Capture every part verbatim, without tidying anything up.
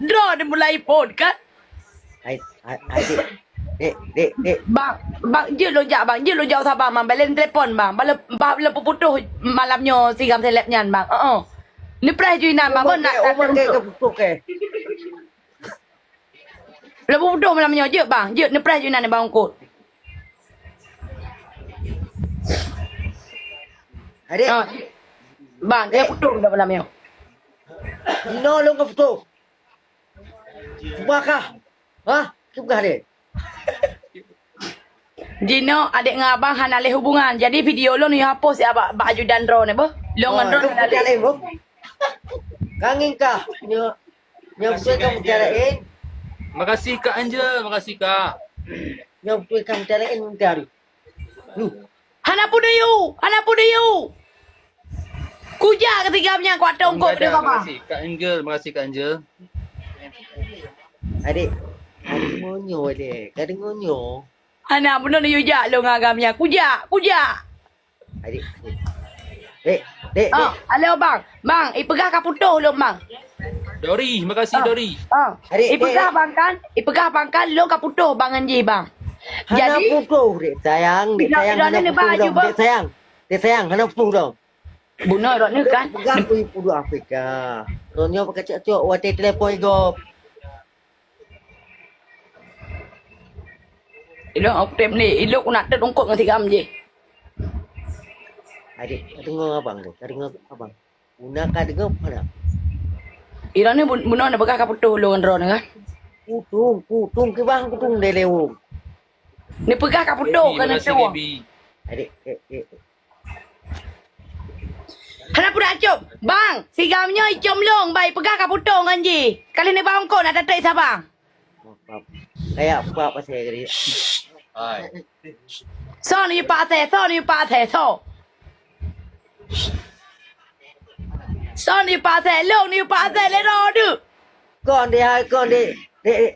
Droeneuh mulai phon kan? Hai, hai, hai, dek. Dek, dek, dek. Bang, bang, jeuet lôn jak, bang. Jeuet lôn jak u Sabang, bang. Bèk lé telepon, bang. Bang, lôn, bang, lôn peuputoh malam nyoe si Gam Seleb nyan, bang. Heeh. Neupreh ju inan, bang. Umur ke, umur ke, ke putoh ke? Lôn peuputoh malam nyoe, jeuet, bang. Jeuet, neupreh ju inan, bang Ungkot. Hai, dek. Ah. Bang, jeuet putoh dah malam nyoe. Inoe lôn ka putoh. Peugah kah? Hah? Peugah deh. Jinoe adék ngon abang hana lé hubungan. Jadi video lôn yue hapus ya bak, bak ajudan droeneuh beuh. Lôn ngon droeneuh hana lé. Ka ngieng kah? Nyoe, nyoe beutôi ka meucalaén. Makasih Kak Angel, makasih Kak. Nyoe beutôi ka meucalaén meucari. Huh. Hana peue neuyue, hana peue neuyue. Kujak keu si Gam nyan kuat tongkok deh, Bang. Makasih Kak Angel, makasih Kak Angel. Adék, ka deungoe nyoe deh, ka deungoe nyoe. Hana bunoe neuyue jak lôn ngon Gam nyan. Kujak, kujak. Adék, adék. Dek, dek, dek. Ah, halo, Bang. Bang, ipeugah ka putoh lôn, Bang. Dori, makasih, Dori. Ah. Adék, ipeugah, dek, bang kan? Ipeugah bang kan lôn ka putoh bang ngon jih, bang. Hana putoh, dek sayang, dek sayang, hana putoh dong, dek sayang. Dek sayang, hana putoh dong. Bunoe droeneuh kan? Peugah kui puduh Afrika. Droeneuh pakai cok-cok watèe telepon gob. Ilok aku tem ni, ilok aku nak teutungkot ngon si Gam jih. Adék, ka deungoe abang tu, ka deungoe abang. Una ka deungoe hana? Ilok ni bun-, bunoe neupeugah ka putoh lôn ngon droeneuh kan? Putoh, putoh kibang putoh deh lewong. Neupeugah ka putoh ka neutueng. Adék, eh, eh. Hana peue dak com. Bang, si Gam nyoe icom lôn, bang, ipeugah ka putoh ngon jih. Ka lheueh neuba ongkot na tatrek Sabang. Maaf, maaf. Kayak pap asai tadi. Hai. Soe neuyue pak asai, soe neuyue pak asai, soe. Soe neuyue pak asai, lôn neuyue pak asai lé droeneuh. Kon deh, hai, kon deh. Dek, dek.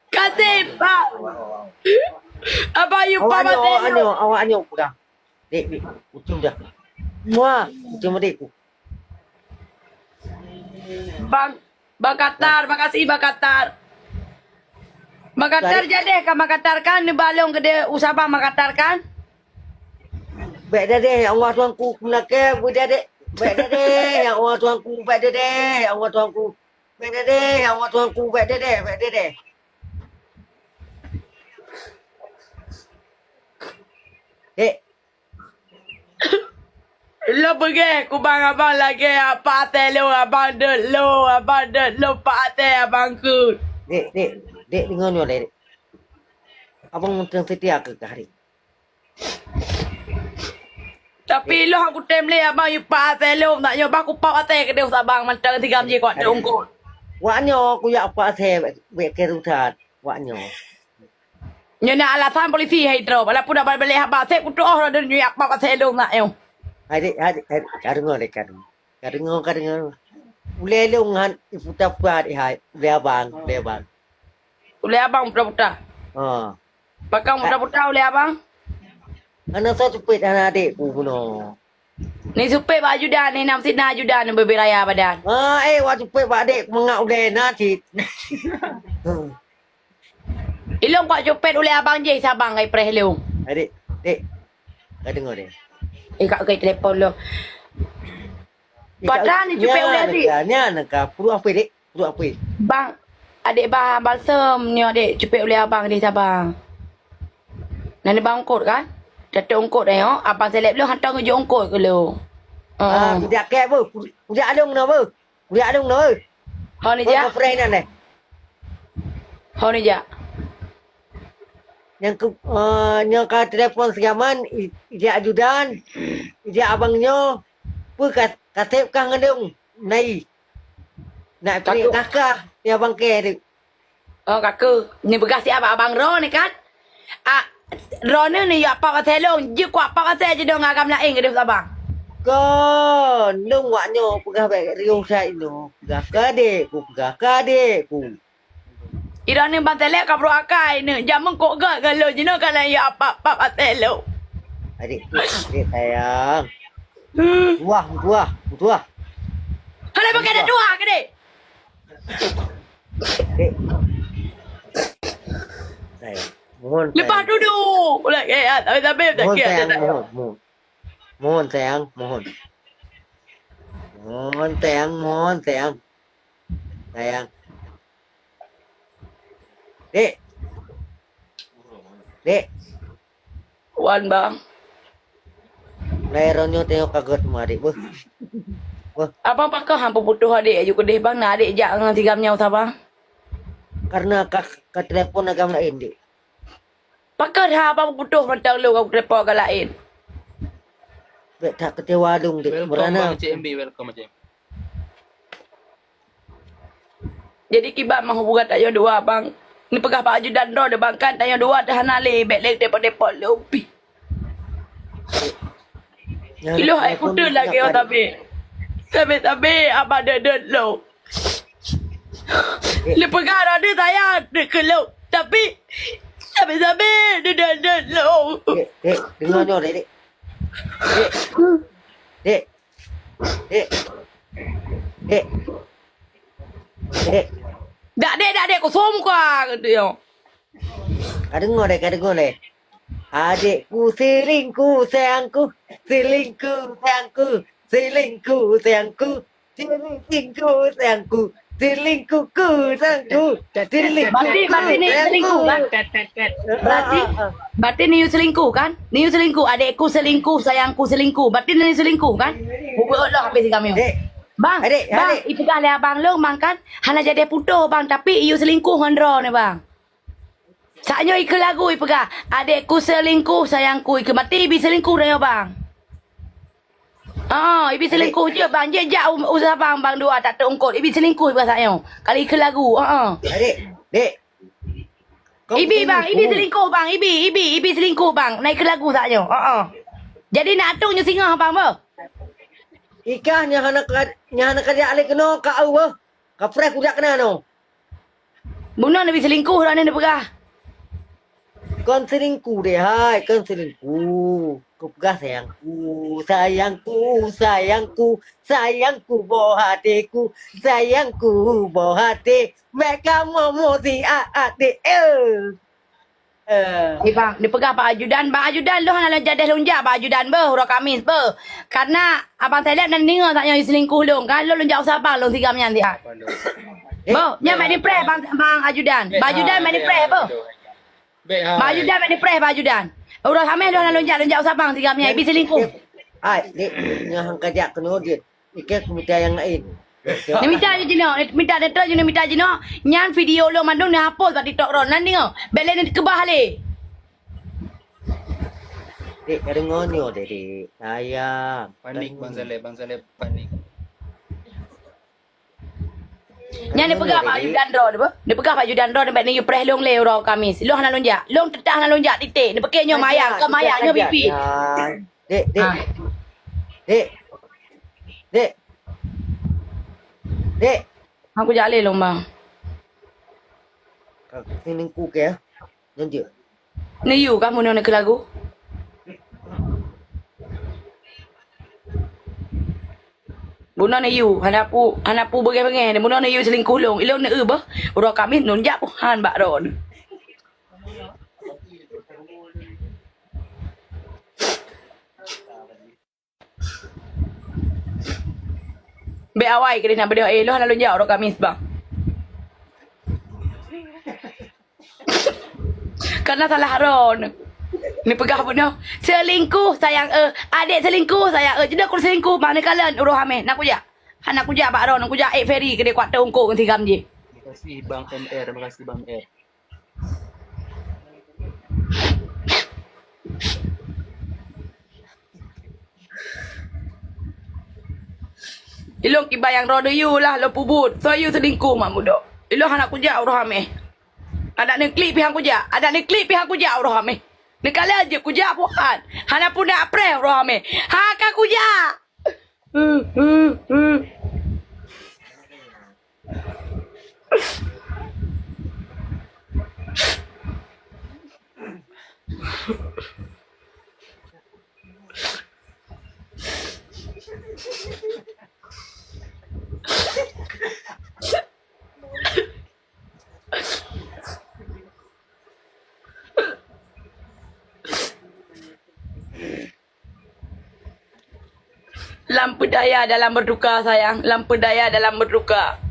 Kasih, Pak. Abang yue pak asai lôn. Awak nyoe, awak nyoe peugah. Dek, dek, ucum dah. Muah, ucum adék ku. Bang, Bang Katar, makasih Bang Katar. Bang Katar jadi kan, Bang Katar kan, neuba lôn keudéh u Sabang Bang Katar kan? Bèk dadeh, ya Allah Tuhanku, meulakèe, bèk dadeh. Bèk dadeh, ya Allah Tuhanku, bèk dadeh, ya Allah Tuhanku. Bèk dadeh, ya Allah Tuhanku, bèk dadeh, bèk dadeh. Dek, Lôn peugah kubang abang lagèe apa teh lôn, abang deuh lôn, abang deuh lôn pak teh abang kheun. Dek, dek, dek, deungoe nyoe, dek. Abang mantong seutia keu kah, dek. Tapi lôn kutem lé abang yue pak teh lôn, nak nyoe bah kupap ateh keudeh abang mantong tigam jih kuat dongkot. Wak nyoe kuyak pak teh bèk, bèk keu rutat, wak nyoe. Nyoe na alasan polisi hai droe. Walaupun dak balek haba, seb kutuoh lôn nyoe yak bak pasai lôn nak nyoe. Hai dek, hai dek, hai dek. Ka deungoe dek, ka deungoe. Ka deungoe, ka deungoe. Ulèe lôn han iputa-puta dek hai. Ulèe abang, ulèe abang. Ulèe abang puta-puta? Ha. Pakon puta-puta ulèe abang? Hana soe cupet hana adek ku bunoe. Ni cupet bak ajudan, ni nam sina ajudan beubiraya badan. Ha, eh, wak cupet bak adek ku mangat ulèe na cit. Ilôn kuat cupet ulèe abang jih sabang kai preh lôn. Hai dek, dek. Ka deungoe dek. Eh, kak kai telepon lôn. Padahai ni cupet ulèe adik. Nyan ka, nyan ka. Peuruek apui dek? Peuruek apui? Bang, adek bang balsem nyoe dek cupet ulèe abang deh sabang. Nan bang ongkot kan? Teuteu ongkot nyoe, abang seleb lôn hantom geujok ongkot keu lôn. Ah, kujak kek beuh. Kujak along na beuh. Kujak along na beuh. Ho ni jak? Kau pernah inan deh. Ho ni jak? Nyang ke, eh, nyang ka telepon sigaman, i-, ijak ajudan, ijak abang nyoe, peue ka, ka seb kah ngon lôn, nai. Nak piléh kakah, ya bang ke tu. Oh, kaku. Ni peugah siat bak abang droe ni kan? Ah, droeneuh ni yue pap asai lôn, jeuet kuat pap asai jidong agam laén keudeh abang. Kon, lôn wak nyoe peugah bèk riôh that inoe. Peugah keu adek ku, peugah keu adek ku. Droeneuh ban telek ka brok akai neuh, jameun kok gèt ngon lôn jinoe ka lôn yue pap, pap asai lôn. Adek, adek sayang. Tuah, tuah, tuah. Hana pakai dah tuah ke dek? Dek. Sayang. Mohon, lepas sayang. Duduk. Ulah, eh, ah, tapi, tapi, mohon, sakit, sayang, tak, mohon, mohon. Mohon, sayang, mohon. Mohon, sayang, mohon, sayang. Sayang. Dek. Dek. Wan, Bang. Mulai uroe nyoe tanyoe ka gét meuadék, beuh. Beuh. Abang pakon han peuputôh adék aju keudeh, Bang? Na adék jak ngon si Gam nyoe saban? Karena ka, ka telepon agam laén, Dek. Pakon han abang peuputôh mantong lôn ka telepon agam laén? Bèk that keucewa lôn, Dek. Welcome, Merana. Bang C M B, welcome, C M B. Jadi kiban meuhubungan tanyoe dua, Bang. Neupeugah bak ajudan droeneuh, Bang, kan tanyoe dua teuh hana lé, bèk lé depot-depot lom pih. Nyan, iloh ai nyan kuteun lagèe nyan, sabé. Sabé-sabé abang deuh-deuh lom. Eh. Neupeugah droeneuh sayang keu lôn, tapi sabé-sabé deuh-deuh lom. Dek, dek, deungö nyoe, Dek, Dek. Dek. Dek. Dek. Dek. Dek. Dak dek, dak dek, kusum muka keu dia. Ka deungö deh, ka deungö deh. Adekku selingkuh sayangku, selingkuh sayangku, selingkuh sayangku, selingkuh sayangku, selingkuhku sayangku, selingkuhku sayangku. Berarti, berarti ni selingkuh kan? Berarti, ah, ah, ah, berarti ni selingkuh kan? Ni selingkuh, adekku selingkuh, sayangku selingkuh. Berarti ni selingkuh kan? Bubuk Allah habis kami. Dek. Bang, adek, bang, adek. Ipeugah lé abang lôn, bang kan? Hana jadi putôh, bang, tapi iyu selingkuh ngon droeneuh, bang. Saat nyoe ikheun lagu ipeugah, "Adekku selingkuh, sayangku," ikheun, berarti ibi selingkuh dah nyoe, bang. Ah, ibi selingkuh jeuet, bang. Jeuet jak u-, usaha bang, bang dua tak teungkot. Ibi selingkuh ipeugah saat nyoe. Kali ikheun lagu, ah, ah. Dek, dek. Ibi, bang, ibi selingkuh, bang. Ibi, ibi, ibi selingkuh, bang. Na ikheun lagu saat nyoe. Ah, ah. Jadi na atong nyoe singoh, bang, beuh. Ikah nyang hana ka, nyang hana ka jak lé keunoe ka eu, beuh. Ka preh kujak keunan nyoe. Bunoe neubi selingkuh droeneuh neupeugah. Kon selingkuh deh hai, kon selingkuh. Kupeugah sayangku, sayangku, sayangku, sayangku boh ateku, sayangku boh ate. Bèk kamoe musi a-, ate, eh. Eh. Eh, bang, neupeugah bak ajudan, bang ajudan, lôn hana lôn jak deh lôn jak bak ajudan beuh, uroe Kamis beuh. Karena abang Seleb nan deungö saat nyoe selingkuh lôn, kan lôn, lôn jak u Sabang lôn si Gam nyan siat. Eh, beuh, nyan eh, bèk neupreh bang, bang ajudan. Bang ajudan bèk neupreh beuh. Bang ajudan bèk neupreh bang ajudan. Uroe Kamis lôn hana lôn jak, lôn jak u Sabang si Gam nyan, ibi selingkuh. Ai, dek, nyang han ka jak keunoe jeuet. Ikheun kumita nyang laén. Neumita jinoe, neumita, neutron jinoe, neumita jinoe. Nyan video lôn mandum neuhapus bak TikTok droeneuh. Nan deungö, bèk lé neukeubah lé. Dek, ka deungö nyoe, dek, dek. Sayang. Panik, Bang Saleh, Bang Saleh panik. Nyan neupeugah bak ajudan droeneuh, neupeugah bak ajudan droeneuh, bèk neuyue preh lôn lé uroe Kamis. Lôn hana lôn jak. Lôn teutap hana lôn jak, titik. Neupeukèe nyoe mayang, kon mayang, nyoe bibi. Dek, dek. Ah. Dek. Dek. Dek. Aku jak lé lôn, bang. Ka selingkuh keu, ya? Nyan jeuet. Neuyue kah bunoe neukheun lagu? Bunoe neuyue, hana pu-, hana pu beungèh-beungèh. Bunoe neuyue selingkuh lôn. Ilôn neueu beuh. Uroe Kamis lôn jak pih han bak droeneuh. Bèk awai keudeh na beudôh, eh, lôn hana lôn jak uroe Kamis, bang. Karena salah droeneuh. Neupeugah bunoe, "Selingkuh sayang, eh, adek selingkuh sayang, eh." Jinoe ku selingkuh, bang, neukalon uroe Hamèh. Na kujak. Hana kujak bak droeneuh, kujak ék feri keudeh kuat teungkot ngon si Gam jih. Makasih, Bang M R. Makasih, Bang M R. Ilôn kiban nyang droeneuh yue lah lôn peubuet. Soe yue selingkuh mak mudo. Ilôn hana kujak uroe Hamèh. Adak neuklik pih han kujak. Adak neuklik pih han kujak uroe Hamèh. Neukalon jeuet kujak pih han. Hana puna preh uroe Hamèh. Ha ka kujak. Lam pedaya dalam berduka, sayang. Lam pedaya dalam berduka.